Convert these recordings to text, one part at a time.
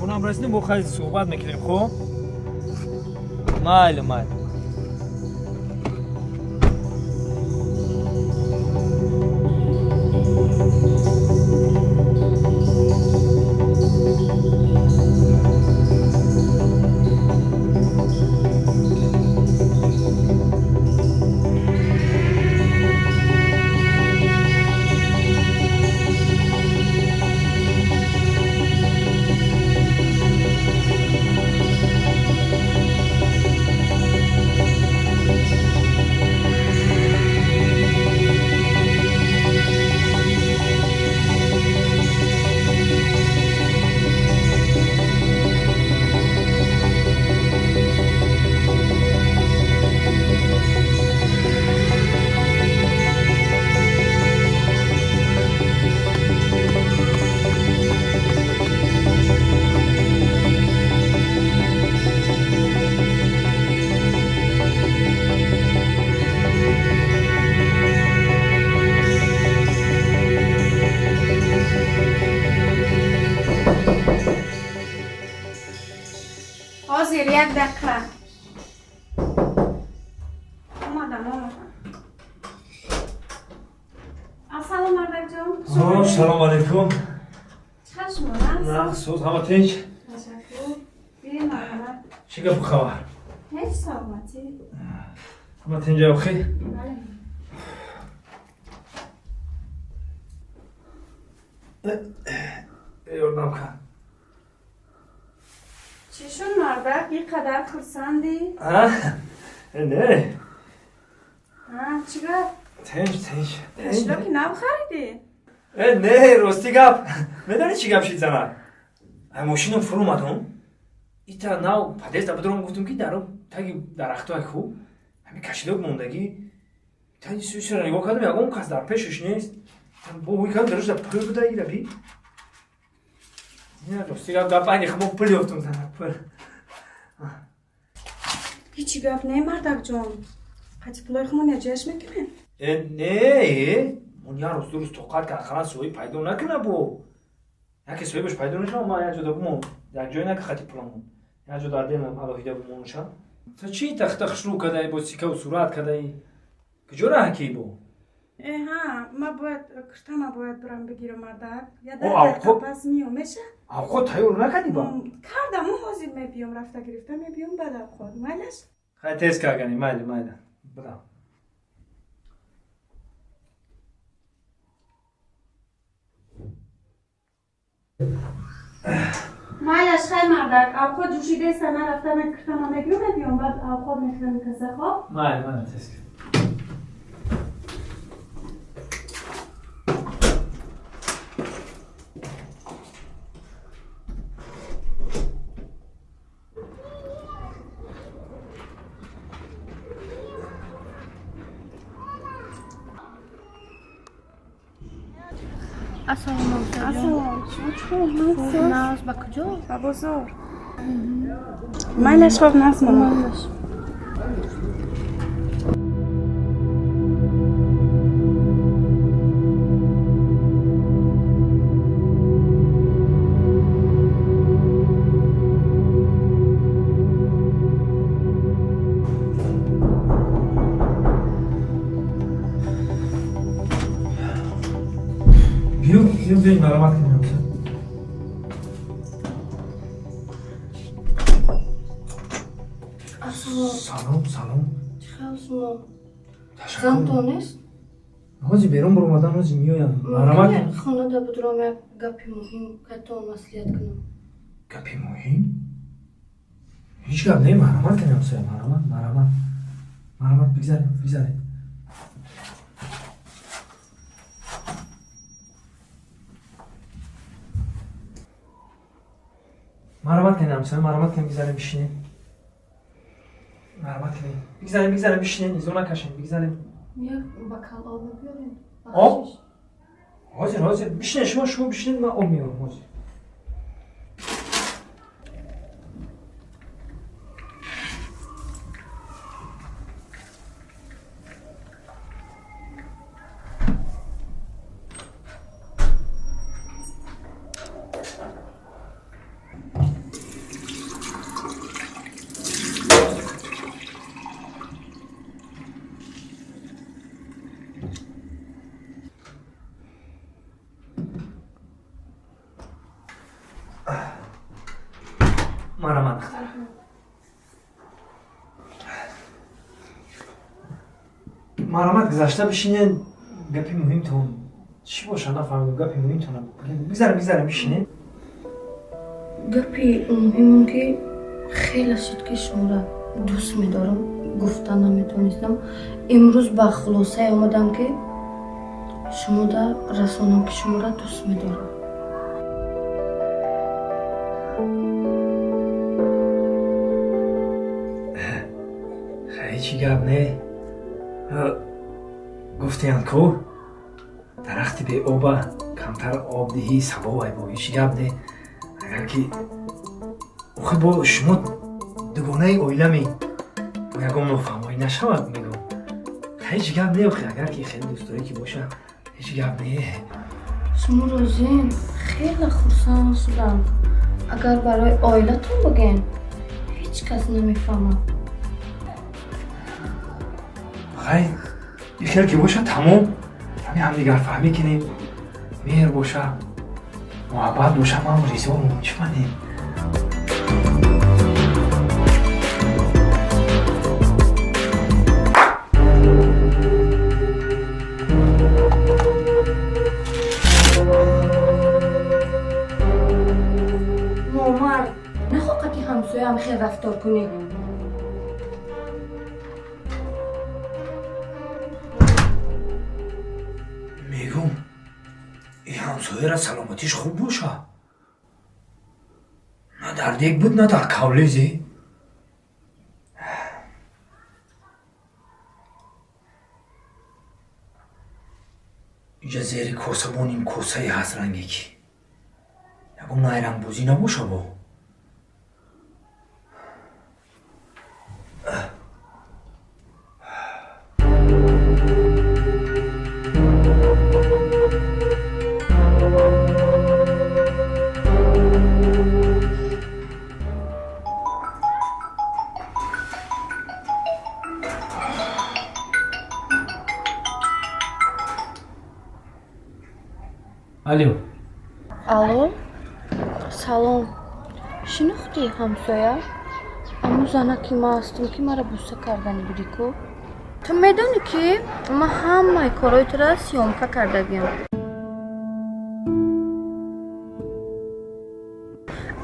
Хонам расидем, бо хай суҳбат мекунем, хоб? Майли, майли. Ҳозир, як дақиқа. Омадам, омадам. Ассалом, мардакҷон. Салом алейкум. Чӣ шумо? Нағз, соз, ҳама тинч? Ташаккур. Бирин, марҳамат. Чӣ гапу хабар? Ҳеҷ, саломатӣ. Ҳама тинҷа, охи? Бале. Ёрдам кан. Чӣ шуд, мардак, ин қадар хурсандӣ? Не. Чӣ гап? Тинч, тинч. Кошелёки нав харидӣ? Не, рости гап, медонӣ чӣ гап шид, занак? Мошинам фурӯмадум, ита нав подъезда бидорам, гуфтум ки даро таги дарахтои хуб ҳами кошелёк мондагӣ. Таги нигоҳ кардам, ягон кас дар пешаш нест. Бо ҳуй кардам, дарушда пул буда. Ира би, рости гап, гап айни химо пул ёфтум, занак, пул. Ҳечи гап не, мардакҷон. Қати пулои хумон яҷояш мекунем. Не, он як рӯз, 2 рӯз тоқат кард, ақаллан соҳиб пайдо накуна. Бо яке соҳибаш пайдо нашава, ман як ҷода бумон, як ҷое нака, хати пуламон як ҷо дар делам алоҳида бумонша. То чӣ тахта хушрӯ кадаи, бо сикаву сурат кадаи, куҷо раҳакӣ бо? Э, ҳа, ма бояд киртама бояд бирам бигирам, мардак. Я О, 10 дақиқа пас миём, меша? Авқот тайёр накардӣ ба? Кардам, ҳозир мебиём, рафта гирифта мебиём, баъд авқот, майлаш? Хай, тез каргани, майли, майли, бирам. Майлаш, хай, мардак, авқот ҷӯшидаеста, ман рафта киртама мегирам, мебиём, баъд авқот мехӯрем каса, хоб? Майли, майли, тез кар. Ассалому. Ассалом, шумо чӣ хел? Нағз, ба куҷо? Ба бозор. Майлаш, хоб, нағз монам. Майлаш. Биё, биё, биё, маромат кунем. Ассалом. Салом, салом. Чӣ хел шумо? Ташаккур. Зантон нест? Ҳозир берун баромадан, ҳозир меоям, маромат. Мумкин хонада будурам, як гапи муҳим катон маслиҳат кунам. Гапи муҳим? Ҳеҷ гап не, марҳамат кунем, ҳамсоя, марҳамат, марҳамат, марҳамат, бигзарем, бигзарем. Марҳамат кунем, ҳамсоя, марҳамат кунем, бигзарем, бишинем. Марҳамат кунем, бигзарем, бигзарем, бишинем, изо накашем, бигзарем. Як бокал об биёрем. Об? Ҳозир, ҳозир, бишинед шумо, шумо бишинед, ман об меорам ҳозир. Марҳамат, гузашта бишинед, гапи муҳимтон чӣ боша нафаҳмидам, гапи муҳимтон бигзарем, бигзарем, бишинед. Гапи муҳимон ки хеле шуд ки шуморо дӯст медорам, гуфта наметавонистам. Имрӯз ба хулосае омадам ки шумода расонам ки шуморо дӯст медорам. Ҳечи гап не. Гуфтиянд ку дарахти беоба камтар об диҳӣ савобай бо, ҳечи гап не. Агар ки охи бо шумо дугонаи оилами ягон нофаҳмоӣ нашавад, мегӯм. Ҳеҷ гап не, охи агар ки хеле дӯстдорӣ ки боша, ҳеҷ гап не. Шумо розиен? Хеле хурсанд шудам. Агар барои оилатон бигӯем, ҳеҷ кас намефаҳмад. Хай, хел ки боша тамом, ҳами ҳамдигарфаҳмӣ кунем, меҳр боша, муҳаббат боша, ман ризоам, чӣ манем? Номард, нахоҳ ки ҳамсояам хел рафтор кунӣ. Мегӯм, ин ҳамсояра саломатиш хуб боша. На дар дег буд, на дар кавлезе. Инҷа зери косабон ин косае ҳаст ранге ки ягон найрангбозӣ набоша бо. Алло. Алло, салом. Шинохтӣ ҳамсоя? Аму зана ки ман ҳастам ки маро буса кардани будӣ ку? Ту медонӣ ки ман ҳамаи корҳои туро съёмка кардагиам.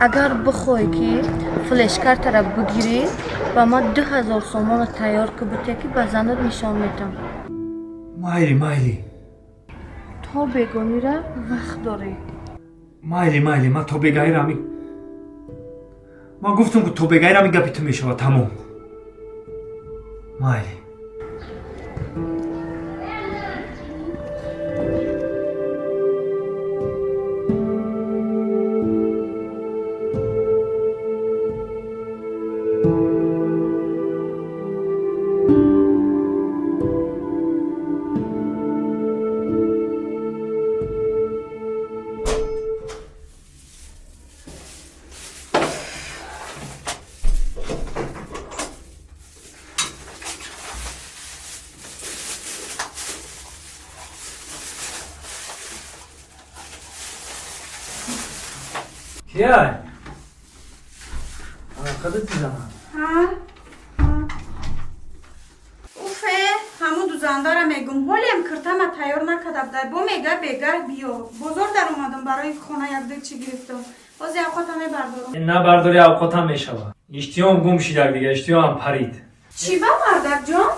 Агар бихоҳӣ ки флешкартара бигирӣ, ба ман 2000 сомона тайёр ки бутя ки ба занат нишон медам. Майли, майли. То бегонира вақт дорӣ. Майли, майли, ман то бегаира ҳами ман гуфтам ки то бегаира ҳами гапи ту мешавад, тамом. Майли. Кияй? Худат зана. Ҳа? Уфе, ҳамун дузандара мегум. Ҳолиам киртама тайёр накарда будай. Бо мега бегаҳ биё. Бозор даромадам барои хона якду чӣ гирифтам. Ҳозир авқота мебардорам. Набардори авқотам мешава. Иштиҳом гум шидак дига, иштиҳоам парид. Чӣ ба мардакҷон?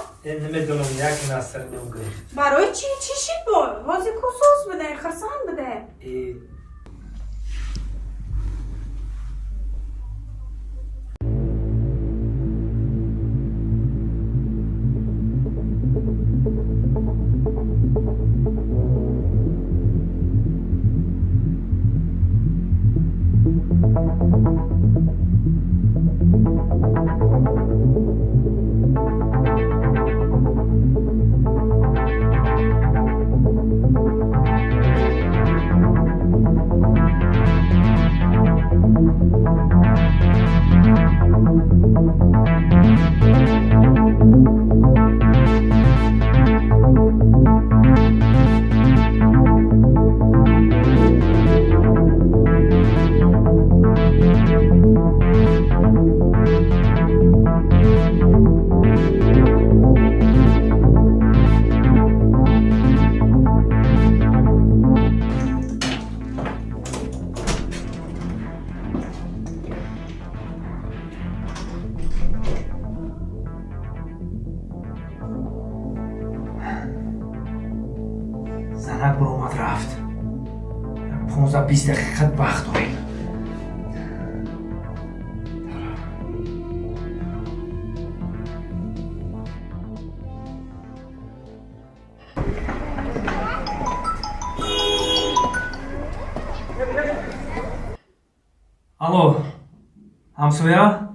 Намедонам, як настарнем гирифт. Барои чӣ? Чӣ шид бо? Ҳозир кӯсос буде, хирсанд буде. Занак буромад рафт. 15-20 дақиқа вақт дорем. Алло, ҳамсоя,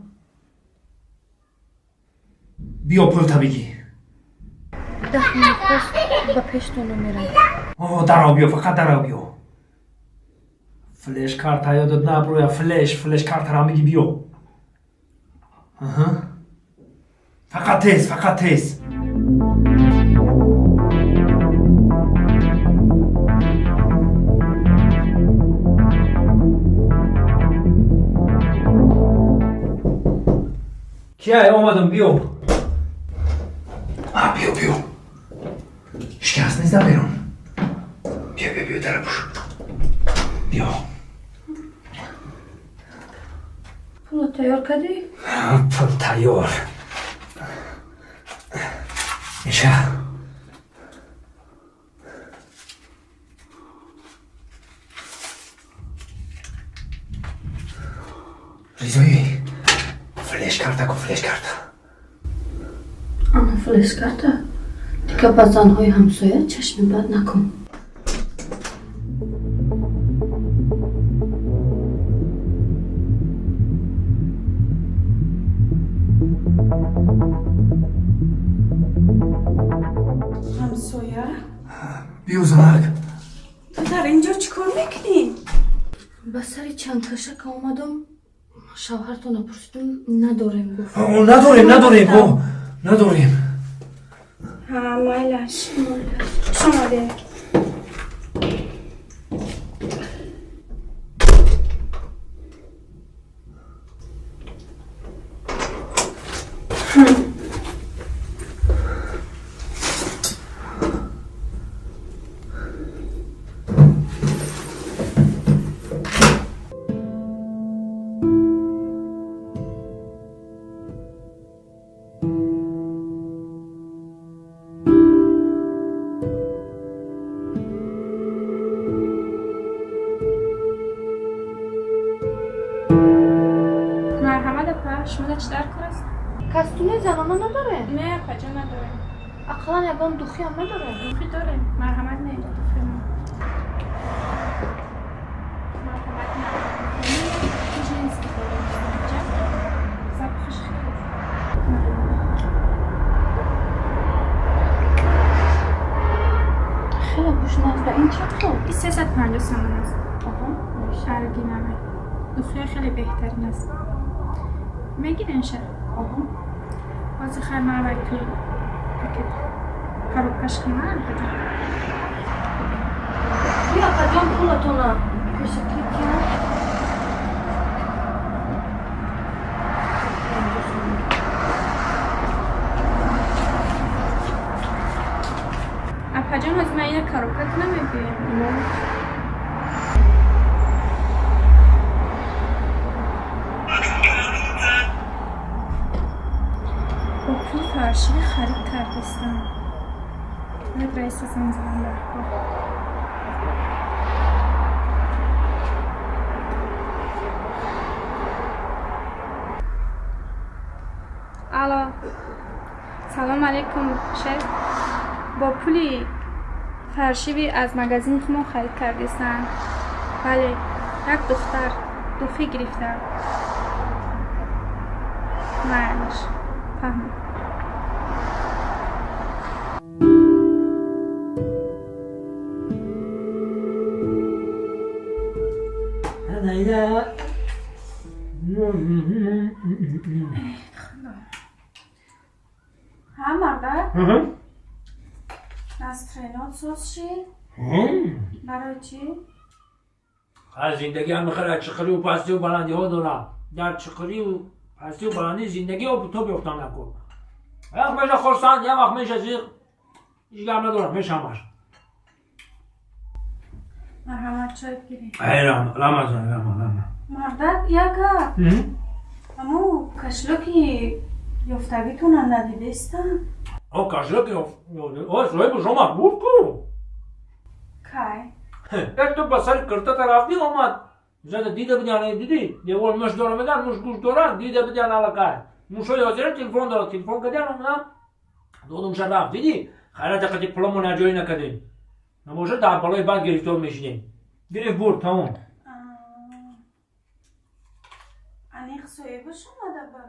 биё, пулта бигӣ. 10 минут ба пештон мерам. О, дарав биё, фақат дарав биё. Флеш карта ёдат наброя, флеш картарам биги, биё. Фақат тез, фақат тез. Кияй, омадам, биё. Биё, биё, ҳичкас нест дар берун. Биё, биё, биё, дара пуш, биё. Пуло тайёр кардӣ? Пул тайёр. Иша. Ризоӣ, флеш карта ку, флеш карта. Ана флеш карта. Дигар ба занҳои ҳамсоя чашми бад накун. Ҳамсоя. Биё, занак. Ту дар ин ҷо чӣ кор мекунӣ? Ба сари чандкашака омадам, шавҳартона пурсидум, надорем гуфт. Надорем, надорем, надорем. Ҳа, майлаш, хуш омадед. Марҳамат, апа, шумо чӣ дар кор аст? Костюми занона надорем? Не, апаҷон, надорем. Ақаллан ягон духиам надорем? Духи дорем, марҳамат. Не, духи мо, марҳамат. На, женский дорем инҷа, запахаш хеле. Хеле бушназда. Ин чанд пул? И 350 сомон аст. Оригинал духи, хеле беҳтарин аст. Мегирен ша? Ҳозир хай, ман вай ту пакет коробкаш кунам, апаҷон. Биё, апаҷон, пулатона пешакӣ киям. Апаҷон, ҳозир ман ина коробка кунам, мебиёем. Бо пули фаршивӣ харид кардистам. Бояд раиса занг занам даркор. Алло, салом алейкум, шеф. Бо пули фаршивӣ аз магазини хумо харид кардистам. Бале, як духтар духӣ гирифтам. Майлаш, фаҳмид. Ҳа, марда, настроеният соз шид? Барои чӣ? Зиндагӣ ҳам хеле чиқирию пастию баландиҳо дорад. Дар чиқирию пастию баландии зиндагӣ обу тоб ёфтан накун. Як меша хурсанд, як вақт меша зиқ. Ҳеҷ гап надорад, мешамаш. Марҳамат, чой бигиред. Рамазон, рамазон. Мардак, як гап. Аму кошелёки ёфтагитона надидестам. О, кошелёки, о, соҳибаш омад, бурд ку. Кай? Як ту ба сари киртата рафтӣ, омад. Зада дида будян, дидӣ? Девор муш дора меган, муш гӯш доран, дида будян аллакай. Мушои ҳозира телефон дорад, телефон кардян, омадам. Додумша рафт, дидӣ? Хайрата қати пуламон аҷоӣ накардем. Набошад, дар балои бад гирифтор мешидем. Гирифт, бурд, тамом. Аниқ соҳибаш омада буд?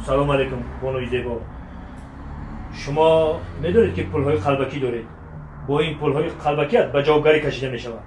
Салом алейкум, бонуи зебо. Шумо медонед, ки пулҳои қалбакӣ доред. Бо ин пулҳои қалбакият ба ҷавобгарӣ кашида мешавад.